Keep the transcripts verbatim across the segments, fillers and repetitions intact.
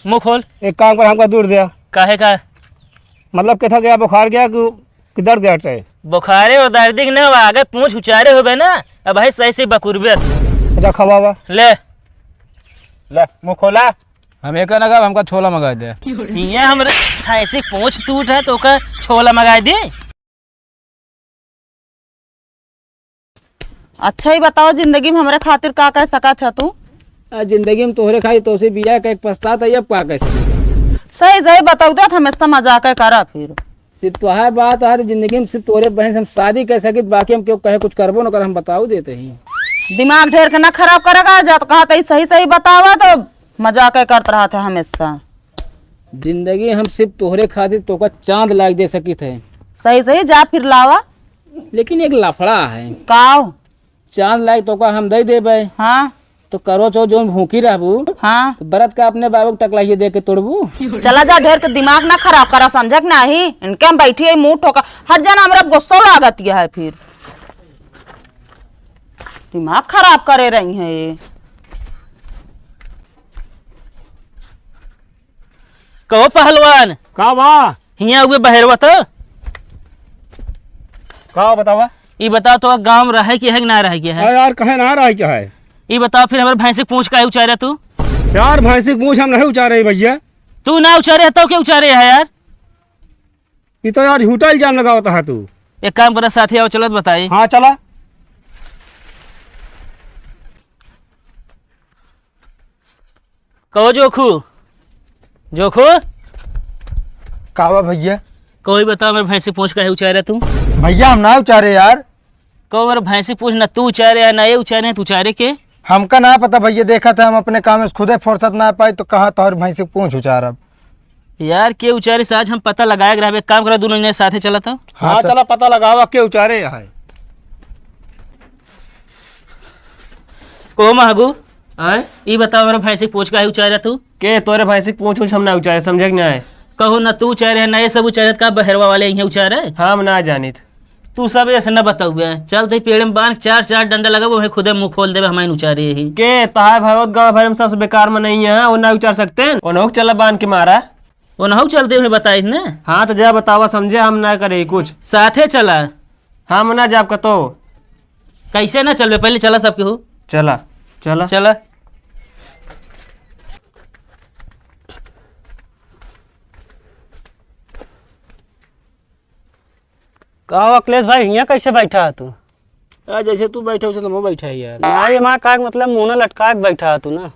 मुँह खोल। एक काम कर, हमका दूर दे। काहे का? मतलब, केथा गया, बुखार गया कि, कि दर्द गया टे? बुखारे और दर्दी के ना बा, अगर पूँछ उचारे होबे ना, अब भाई सही से बकुरबे तू। अच्छा, खवावा। ले। ले, मुँह खोला। हम एका ना खाब, हमका छोला मंगाइ दे। हियाँ हमरे भैंसी पूँछ टूट है, तो ओका छोला मंगाइ दे। अच्छा, ई बताओ, जिंदगी में हमरे खातिर का कइ सकत ह तू? आ, जिंदगी में तोहरे खातिर तोसे बियाह कइ के पछतात ह, अब का कइ सकत ह? सही सही बताओ, देत हमेशा मजाक करा फिर। सिर्फ तोहार बात ह, जिंदगी में सिर्फ तोहरे बहन से हम शादी कइ सकित, बाकी हम केहू कहे कुछ करबो न कर, हम बताओ देत ही। दिमाग ढेर के ना खराब करा का, जब कहत ही सही सही बतावा तो मजाक करत रहत ह हमेशा। जिंदगी हम सिर्फ तोहरे खातिर तोका चांद लाइके दे सकित है। सही सही, जा फिर लावा। लेकिन एक लफड़ा है। काव? चांद लाइके तोका हम दइ देबे। हाँ। तो करवा चौथ जौन भूखी रहबू, हाँ। तो बरत का अपने बाबू के टकलाइए दे के तोड़बू। चला जा, ढेर के दिमाग ना खराब करा, समझा कि नाही? इनके हम बैठी है मुंह ठोका, हट जाना, हमरा गुस्सा लागत है फिर। दिमाग खराब करे रही है ये। कहो पहलवान। का बा? हियाँ हुए बहरवा तो। का बतावा? ई बताओ तो गाँव में रहे के है कि ना रहे के है? अरे यार, कहे ना रहे के है? ई बताओ फिर हमारे भैंसी के पूँछ काहे उचारे तू? यार, भैंसी के पूँछ हम नहीं उचारे भैया। तू ना उचारे है तो के उचारे है यार? ई तो यार झूठा इल्जाम लगावत ह तू। एक काम करा साथी, आओ चलत बताई। हाँ, चला। कहो जोखू, जोखू। का बा भैया? कहो ई बताओ, हमरे भैंसी पूँछ काहे उचारे तू? भैया, हम ना उचारे यार। कहो हमरे भैंसी पूँछ ना तू उचारे है, ना ये उचारे है, तू उचारे के? हमका ना पता भैया, देखत ह हम अपने काम में खुदे फुर्सत ना पाई, तो कहाँ तोहर भैंसी पूँछ उचारब? यार, के उचारे से आज हम पता लगाए के रहबे। एक काम करा, दोनों जने साथे चलत ह। हाँ, हाँ, चल। चला पता लगावा के उचारे है। कहो महगू, आय? ई बताओ, हमरे भैंसी के पूँछ काहे उचारे तू? के तोरे भैंसी के पूँछ उछ हम ना उचारे, समझे कि ना है? कहो ना तू उचारे है, ना ये सब उचारे, का बहरवा वाले इहे उचारे? हम ना जानित। तू सब ऐसे न बतउबे, चल तई पेड़ में बांध, चार चार डंडा लगाबो, वहीं खुदे मुंह खोल देबे, हमारे उचारे ही। के तहार भगवत गांव भर में सबसे बेकार मनई है, वो ना उचार सकते हैं? उन्हों चला बांध के मारा। उन्हों चलते हुए बताई ने। हाँ तो जा बतावा, समझे हम ना करे कुछ। साथे चला। हम ना जाब कतो। कैसे ना चलबे, पहले चला सबके हो। चला, चला। चला। का हो अखिलेश भाई, हियाँ कैसे बैठा है तू? आ, जैसे तू बैठा, वैसे तो मैं बैठा ही यार। ना, ये माँ का मतलब मुंह ना लटका के बैठा है तू ना।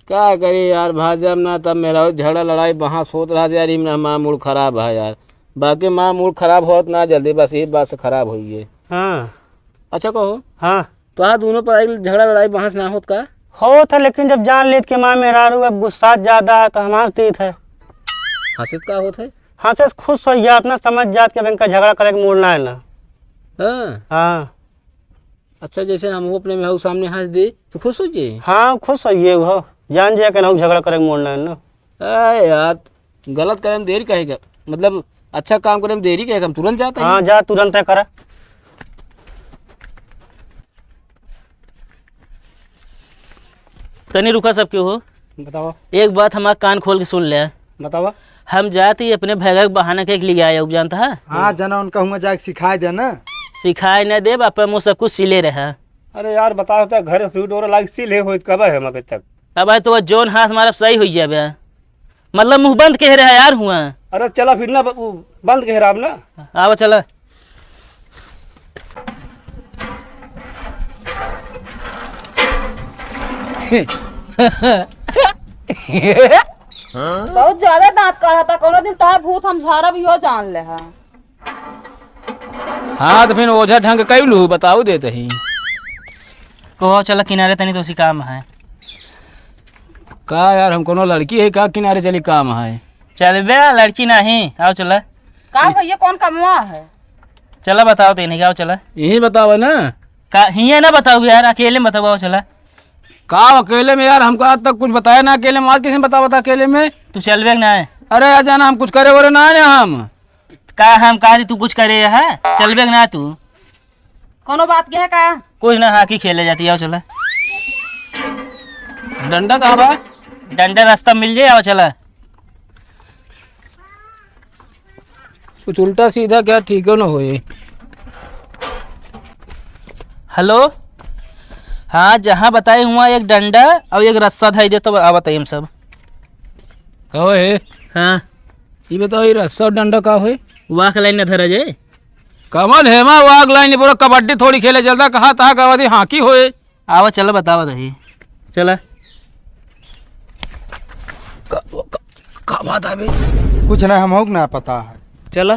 का करी यार, भाजब ना तब मेरा झगड़ा लड़ाई बहस होत रहा यार, इमना हमारा मूड खराब है यार। बाकी हमारा मूड खराब होत ना जल्दी, बस यही बात से खराब होई है। हाँ। अच्छा कहो। हाँ। तोहार दोनों पर आई झगड़ा लड़ाई बहस ना होत का? होत है, लेकिन जब जान लेत कि माँ मेहरारू अब गुस्सा ज्यादा है तो हम हंस देत है। हंसत का होत है? हंसे से खुश हो जात ना, समझ जात कि अब इनका झगड़ा करे के मूड ना है ना। हाँ। हाँ। अच्छा, जैसे हम अपने में हऊ सामने हंस दे तो खुश हो जाए? हाँ, खुश हो ये हो, जान जाए कि ना झगड़ा करे के मूड ना है ना। अरे यार, गलत करे में देरी काहे का? मतलब, अच्छा काम करे में देरी काहे का? हम तुरंत जाता ही। हाँ, जा, तुरंत है करा। तनी रुका सब क्यों हो? बतावा। एक बात हमार कान खोल के सुन ले। बतावा। हम जात ही अपने भैया के बहाना के लिए आए, जानता है? हाँ, जना उनका हुआ जाके सिखाए दे ना। सिखाए न देब, अपन मुँह सब कुछ सिले रहा। अरे यार, बताओ तो घर से डोरा लाग सिले होइत कब है हम अभी तक? अब है तो वो जोन हाथ मारब सही हो जाबे। मतलब मुँह बंद कह रहा यार हुआ। अरे चला फिर ना, ब-, वो बंद कह रहा अब ना। आवा चला। बहुत ज्यादा दांत काढ़ा था, कोनो दिन तोहार भूत हम झारब इहो जान ले हा। हाँ, तो फिर ओझा ढंग कई लू, बताऊ देत ही। कहो, चला किनारे तनी, तोसी काम है। का यार, हम कोनो लड़की है का, किनारे चली काम है? चलबे, लड़की नहीं, आओ चला। का भैया, कौन कमवा है? चला बताओ तो इन्हें, आओ चला। यही बताओ ना। का हियाँ ना बताओ यार, अकेले में बताओ, आओ चला। का अकेले में यार, हमको आज तक कुछ बताया ना अकेले में, आज कैसे बताओ, बता अकेले में? तू चलबे ना है। अरे यार जाना, हम कुछ करे वरे ना है हम। का हम कहा थी तू कुछ करे है? चलबे ना तू। कोनो बात के है का? कुछ ना, hockey खेले जाती है, आओ चला। डंडा कहाँ बा? डंडा रस्सा मिल जाए, आवा चला। कुछ उल्टा सीधा क्या ठीक न होए। हेलो, हाँ, जहाँ बताए हुआ एक डंडा और एक रस्सा धई दे तो आ बताइए हम सब। कहो हे? हाँ। ये बताओ, ये रस्सा और डंडा का होए? वाक लाइन न धरा जाए। कमल हेमा वाक लाइन, पूरा कबड्डी थोड़ी खेले चलता, कहाँ तहाँ कबड्डी हाँकी होए। आवा, चला, बतावा दही। चला। का, का, का बात है बे? कुछ ना, हमहू के ना पता है। चला।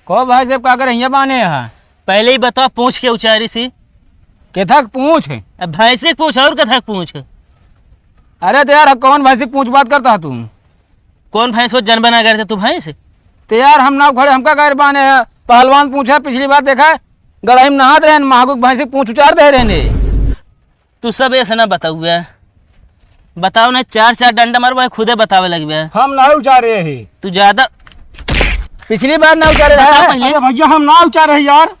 को भाई साहब, का करे हियाँ बाने है? पहले ही बताओ, पूँछ के उचारी सी। केथक पूँछ? अब भैंसी के पूँछ, और कथक पूँछ? अरे तो यार, कौन भैंसी के पूँछ बात करता है तू? कौन भैंस हो, जन बना करते तू भैंस? तो यार, हम ना उखड़े, हमका गैर बाने है। पहलवान पूँछ है, पिछली बार देखा, गड़ाई में नहात रहे, महागुक भैंसी के पूँछ उचार दे रहे ने। तू सब ऐसे ना बताउबे। बताओ ना, चार चार डंडा मारबे, खुदे बतावे लगबे। हम ना उचारे ही। तू ज्यादा पिछली बार ना उचारे रहा बताओ है। पहले। अरे भैया, हम ना उचारे ही यार।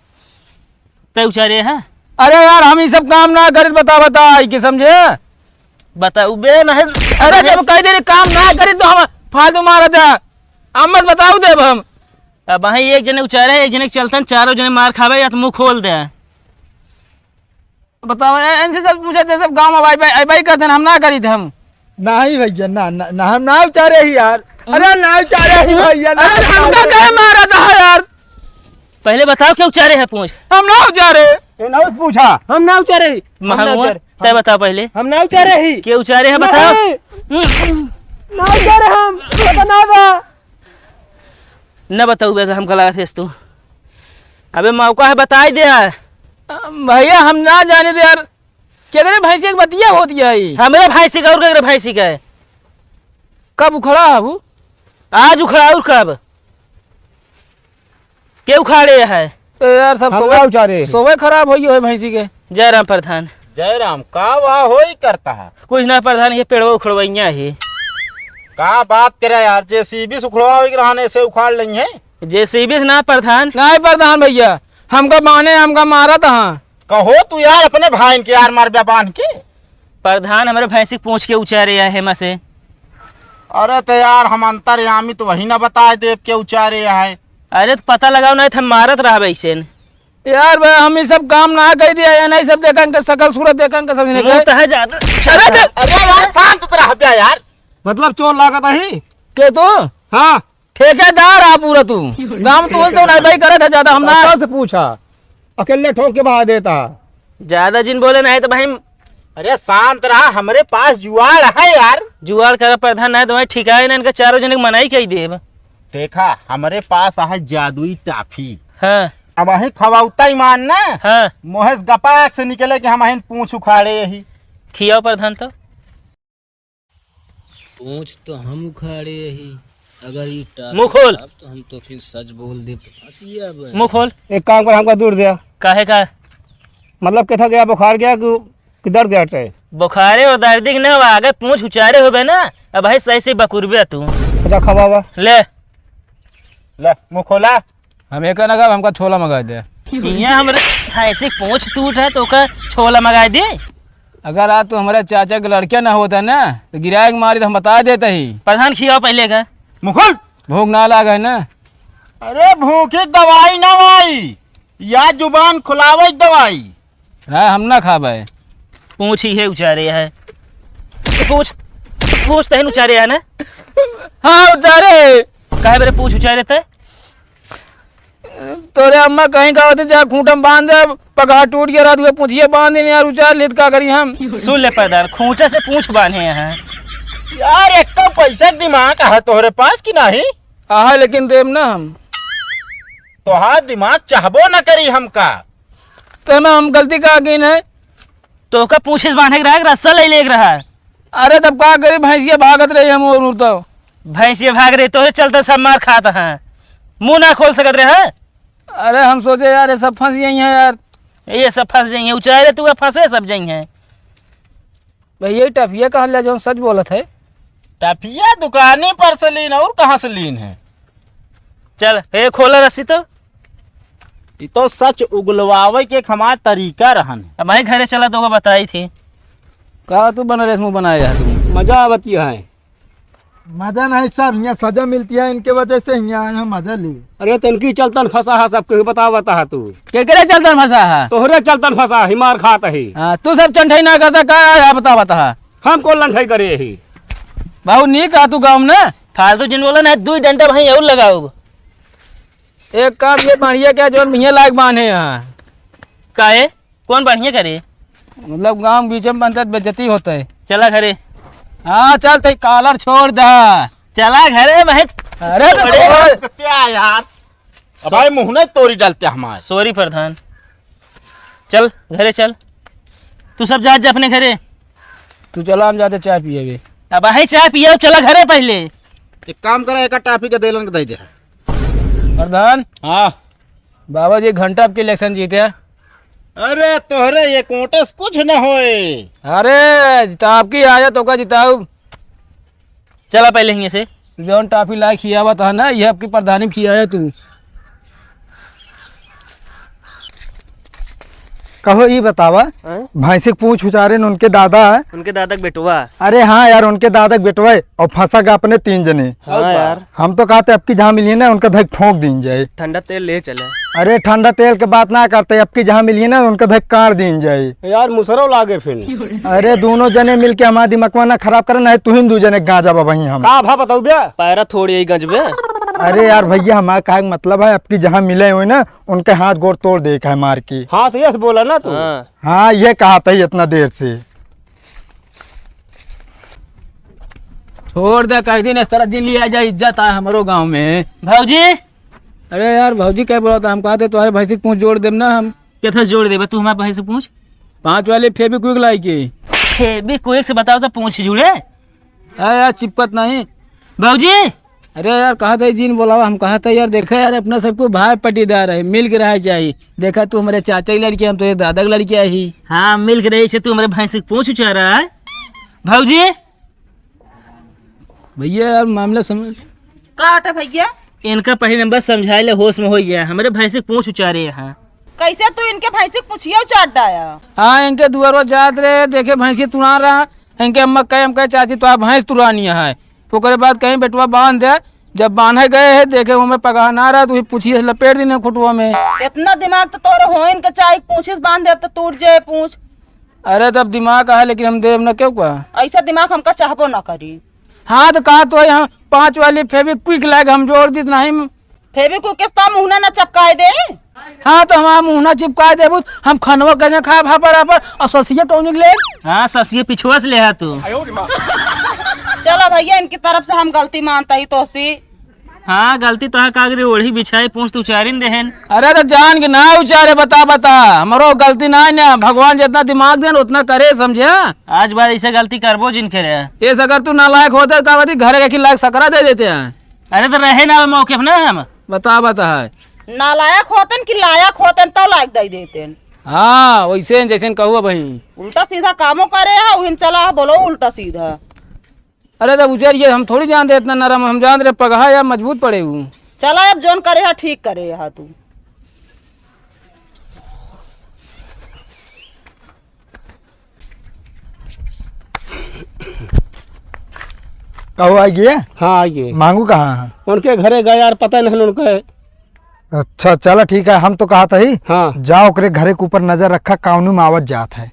तय उचारे है? अरे यार, हम ई सब काम ना करित, बता, बता, ई के समझे? बताउबे ना है। अरे जब कह दे रहे काम ना करित तो हम फालतू मारत है। हम मत बताऊ देब हम। अब वहीं एक जने उचारे है, एक जने के चलतन चारों जने मार खावे या तो मुँह खोल दे। बताओ, ए-, इनसे सब पूछे थे, सब गाँव में भाई, भाई, भाई कहते हैं, हम ना करी थे हम। नहीं भैया, ना, ना, ना, हम ना उचारे ही यार। अरे ना उचारे ही भैया, ना अरे उचारे। हमका काहे मारा था यार? पहले बताओ, क्यों उचारे है पूँछ? हम ना उचारे। ये ना पूछा। हम ना उचारे ही। हम ना महानुआ, उचारे। तय बताओ पहले। हम ना उचारे ही। क्यों उचारे है, बताओ। नहीं। ना उचारे हम, पता ना बा। न बताउबे तो हमका लागत है तू। अबे मौका है, बताई दे। भैया, हम ना जाने दे यार, केकरे भैंसी के बतिया होती है ई? हमरे भैंसी का और केकरे भैंसी का है? कब उखड़ा है वो? आज उखड़ा और कब? के उखाड़े है? ए यार, सब हम सोवे, ना उचारे। सोवे खराब होई है भैंसी के। जय राम प्रधान। जय राम, का वाह होई करता है? कुछ ना प्रधान, ये पेड़वा उखड़वैया है। का बात करे यार, जेसीबी से उखड़वा होई रहने से उखाड़ लेंगे। जेसीबी से ना प्रधान। नहीं प्रधान भैया, हमका बाने, हमका मारत हाँ। कहो तू यार, अपने भाई के यार मारबे बांध के। प्रधान, हमरे भैंसी के पूँछ के उचारे है हेमा से। अरे तो यार, हम अंतर्यामी तो वही ना बताए देब के उचारे है। अरे तो पता लगाओ, नहीं तो हम मारत रहबे ऐसे। यार भाई, हम ई सब काम ना कह दिया, ये नहीं सब देखन के, शकल सूरत देखन के, समझ नहीं मुँह गए। तो है ज्यादा। अरे तो अरे यार, शांत तो रह बे यार। मतलब चोर लागत नहीं? के तू? हाँ। ठेकेदार आ पूरा तू। काम तू से नहीं भाई करत है ज्यादा, हम ना। अच्छा से पूछा, अकेले ठोक के बहा देता। ज्यादा जिन बोले नहीं तो भाई। अरे शांत रहा, हमरे पास जुआड़ है यार। जुआड़ कर प्रधान, नहीं तो भाई ठिकाए ना इनका चारों जने के मनाई कही देब। देखा, हमरे पास है जादुई टाफी। हाँ। अब अहीं खवाउता ईमान ना। हाँ। मोहेश गपाक से निकले कि हम अहीं पूँछ उखाड़े यही। खियाओ प्रधान तो। पूँछ तो हम उखाड़े ही, अगर ई टाफी मुँह खोल। खराब तो हम तो फिर सच बोल दे, फंसिया बे। मुँह खोल। एक काम कर, हमका दूर दे। काहे का? मतलब, कैसा गया, बुखार गया कि, कि दर्द गया टे? बुखारे और दर्द के ना बा, अगर पूँछ उचारे होबे ना, अब भाई सही से बकुरबे तू। अच्छा, खवावा। ले। ले, मुँह खोला। हम एका ना खाब, हमका छोला मंगा दे। इहाँ हमरे भैंसी के पूँछ टूट है, तो ओका छोला मंगा दे। अगर आज तू हमारे चाचा के लड़के ना होता ना, तो गिराए के मारी तो हम बता देते ही। प्रधान, खियाओ पहले का। मुकुल! भूख ना लागे ना। अरे, भूख की दवाई ना भाई, या जुबान खुलावे की दवाई। ना, हम ना खाबे। पूँछ ही है उचारे है। पूँछ, पूँछ तहन उचारे है ना? हाँ, उचारे है। काहे बरे पूँछ उचारे ते? तोरे अम्मा कहीं का होते, जा खूंटा में बांध दे, पगहा टूट गया, रात को पूँछिए बांध दे यार, उचार लेत का करी हम। सुन ले प्रधान, खूंटा से पूँछ बांधे हैं। यार, एक तो पैसा के दिमाग है तोहरे पास कि नहीं? आहा, लेकिन देब ना हम। तोहार दिमाग चाहबो न करी हमका। तो मैं हम गलती का की नहीं? तोहका पूँछे से बांधे के रहा, रस्सा ले लेके रहा। अरे तब का करी, भैंसिया भागत रही हम और तो। भैंसिया भाग रही, तोहरे चलते सब मार खात हैं, मुँह ना खोल सकत रहे हैं। अरे हम सोचे यार, ये सब फंस गई हैं यार। ये सब फंस जाइए, उचारे तू फंसे सब जाइए। भैया, ये टफिया कहाँ ले जाऊँ, सच बोलत है। टफिया दुकाने पर से लीन, और कहाँ से लीन है? चल, ए, खोला रस्सी तो। ई तो सच उगलवावे के एक हमार तरीका रहन। अब भाई घरे चला तो बताई थी। का तू बनरेस मुंह बनाए है तू? मजा आवती है। मजा नहीं साहब, यहाँ सजा मिलती है, इनके वजह से यहाँ आए हैं मजा ले। अरे तनकी चलतन फंसा है सब, केहू बतावत है तू। केकरे चलतन फंसा है? तोहरे चलतन फंसा है, मार खात है। हाँ, तू सब चंठई ना करता का है, बतावत है। हम कौन लंठई करे यही? बाबू नी कहा तू गाँव में ना। फालतू जिन बोला ना, दुई डंडा भाई और लगाओ। एक काम ये बढ़िया क्या जोन भैया लायक बांधे यहाँ। काहे? कौन बढ़िया करे? मतलब गांव के बीच में बनता है, बेइज्जती होता है। चला घरे। हाँ चल, ते कालर छोड़ दे। चला घरे भाई। अरे तो बड़े छोड़। क्या यार? अब भाई मुंह नहीं तोरी डालते हमारे। सॉरी प्रधान, चल घरे चल। तू सब जा, जा अपने घरे। तू चला, हम जाते चाय पिएबे। अब भाई चाय पिए, चला घरे पहले। एक काम करा, एक टाफी के देलन के दे दे। प्रधान। हाँ। बाबा जी घंटा आपके इलेक्शन जीते हैं। अरे तोहरे ये कोटस कुछ न होए। अरे जिता आपकी आया तो का जिताऊ। चला पहले हियां से। जौन टाफी लाए खियावत है ना, ये आपकी प्रधानी खियाया तू। कहो ई बतावा, हैं? भैंसी के पूछ उचारे न उनके दादा है? उनके दादा के बेटवा। अरे हाँ यार, उनके दादा के बेटवा है, और फंसा के अपने तीन जने। हाँ यार। हम तो कहते अब की जहाँ मिलिए ना, उनका धक ठोंक दीन जाए। ठंडा तेल ले चले। अरे ठंडा तेल के बात ना करते, अब की जहाँ मिलिए ना, उनका धक काट दीन जाए। यार मुसरो लागे फिर। अरे दोनों जने मिलके हमारा दिमागवा ना खराब करे, नहीं तुहिन दू जने गांजा बबही हम। का भा बताऊ बे? पैरा थोड़ी यही गंज बे। अरे यार भैया, हमारा कहे के मतलब है, अब की जहाँ मिले हुए ना, उनके हाथ गोड़ तोड़ दे का है मार के। हाँ, तो यस बोला ना तू। हाँ। हाँ, ये कहा था ही इतना देर से। छोड़ दे, कई दिन इस तरह दिन लिया जाए, इज्जत आए हमरो गाँव में। भौजी। अरे यार, भौजी क्या बोला था? हम कहा थे तुम्हारे भैंसी के पूंछ जोड़ देम ना हम। कैसे जोड़ देबे तू हमारे भैंसी के पूंछ? पाँच वाली Fevikwik लाई के। Fevikwik से बताओ तो पूंछ जुड़े? अरे यार, चिपकत नहीं। भौजी। अरे यार, कहा था जिन बोलावा, हम कहा था यार, देखा यार, अपना सबको भाई पटीदार है, मिल के रहा चाहिए। देखा तू हमारे चाचा की लड़की, हम तो ये दादा की लड़की आई। हाँ, मिल के रही से तू हमारे भैंसी के पूंछ उचारा है। भौजी। भैया यार, मामला समझ। का हटा भैया? इनका पहले नंबर समझाए ले, होश में हो जाए, हमारे भैंसी के पूंछ उचारे यहाँ। कैसे तू इनके भैंसी के पूंछिया उचार डाया? हाँ, इनके दुआरो जात रहे, देखे भैंसी तुड़ा रहा, इनके अम्मा कहे, हम कहे, "चाची, तो आप भैंस तुड़ानी है।" ओकरे बाद कहीं बेटवा बांध दे, जब बांधे गए है, देखे वो में पगहा ना रहा, तो वही पूंछी से लपेट दीने खुटवा में। इतना दिमाग तो तोरे होइन के चाही, पूंछी से बांध दे, अब तो टूट जाए पूंछ। अरे, तब दिमाग है, लेकिन हम देव ना क्यों का? ऐसा दिमाग हमका चाहबो ना करी। हाँ, तो कहा तो है, हम पाँच वाली Fevikwik लायक हम जोड़ दी, तो नहीं Fevikwik के साथ मुंह ना, ना चपकाए दे। हाँ, तो हमारा मुंह ना चिपकाए देबू, हम खनवा कहीं खाए भापर भापर, और ससिया कौन ले? हाँ, ससिया पिछुआ से ले हा तू। चला भैया, इनकी तरफ से हम गलती मानता ही तो सी। हाँ, गलती तो है, कागरी ओढ़ी बिछाई, पूंछ तो उचारिन देहन। अरे, तो जान के ना उचारे, बता, बता, हमरो गलती ना है ना, भगवान जितना दिमाग देन उतना करे, समझे? आज बाद ऐसे गलती करबो जिन करे। ये अगर तू नालायक होते, का बती, घरे के लायक सकरा दे देते हैं। अरे, तो रहे ना मौके पे ना हम। बता, बता है। नालायक होतन कि लायक होतन तो लायक दे देतन। हाँ, वैसे जैसे कहू भाई। उल्टा सीधा कामो करे है, उहिन चला है, बोलो उल्टा सीधा। अरे तो उजर ये हम थोड़ी जान दे इतना नरम, हम जान रहे पगहा या मजबूत पड़े हूँ। चला अब जोन करे है ठीक करे है तू। कहू आ गए? हाँ, आ गए। मांगू कहाँ है? उनके घरे गए यार, पता नहीं उनके। अच्छा, चला ठीक है, हम तो कहा था ही। हाँ। जा ओकरे घरे के ऊपर नजर रखा, काउनू में आवत जात है।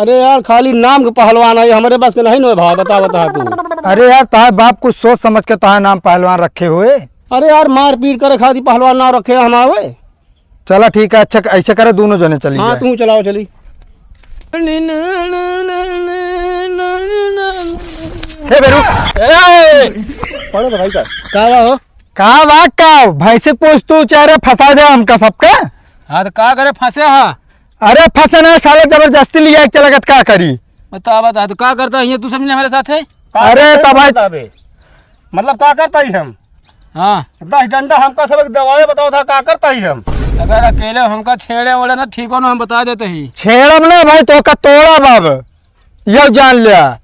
अरे यार, खाली नाम के पहलवान है, हमरे बस के नहीं नो भाई, बता, बता तू। अरे यार, ताहे बाप कुछ सोच समझ के ताहे नाम पहलवान रखे हुए। अरे यार, मारपीट करे खातिर पहलवान नाम रखे हम आवे। चला ठीक है, अच्छा ऐसे करे, दोनों जने चली हाँ, जाए। तू चलाओ, चली। हे बेरू। ए! पढ़ो तो भाई का। का बा हो? का बा का? भैंसी पूछ तू चारे फंसा दे हमका सबका। हाँ, तो का करे फंसे हा? अरे फंसे ना साले, जबरदस्ती लिया के चला गत का करी? बता, बता, तो का करता है ये तू सब ने हमारे साथ है? अरे का तब भाई करता बे? मतलब का करता ही हम? हाँ। दस डंडा हमका सब दवाई बताओ था, का करता ही हम? अगर अकेले हमका छेड़े ओड़े ना ठीक हो ना, हम बता देते ही। छेड़ब ना भाई, तो का तोड़ब अब। यह जान लिया।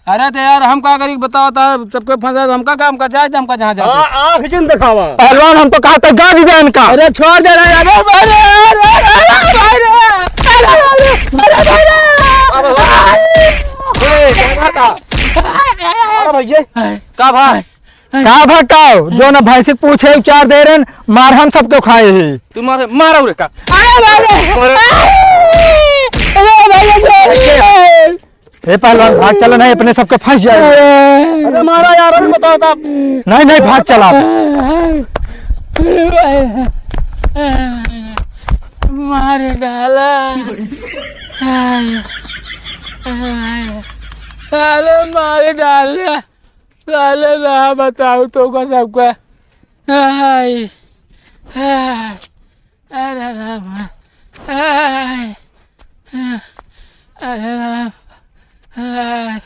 अरे तो यार, हम का करी, बताओ तो, सबके फंसा तो हमका का, हमका जाए दे, हमका जहाँ जाए दे। हाँ, आँख जिन दिखावा। पहलवान, हमको कहा था, गाड़ी दे इनका। अरे छोड़ दे रे, अरे भाई रे, अरे, अरे भाई रे, अरे भाई रे, अरे भाई रे। अरे भैया, का भाई? का भटकाओ? जो ना भैंसी के पूछे उचार दे रहे, मार हम सबको खाए ही। तू मारे, मारा उरे का? अरे भाई रे। अरे भाई रे। ए पहलवान, भाग चला, नहीं अपने सबके फंस जाए। अरे मारा यार, अरे बताओ तो आप। नहीं, नहीं, भाग चला। मार डाला। अरे मार डाला। साले ना बताऊ तो का सबका। हाय, हाय, अरे राम, हाय, अरे राम, हाय।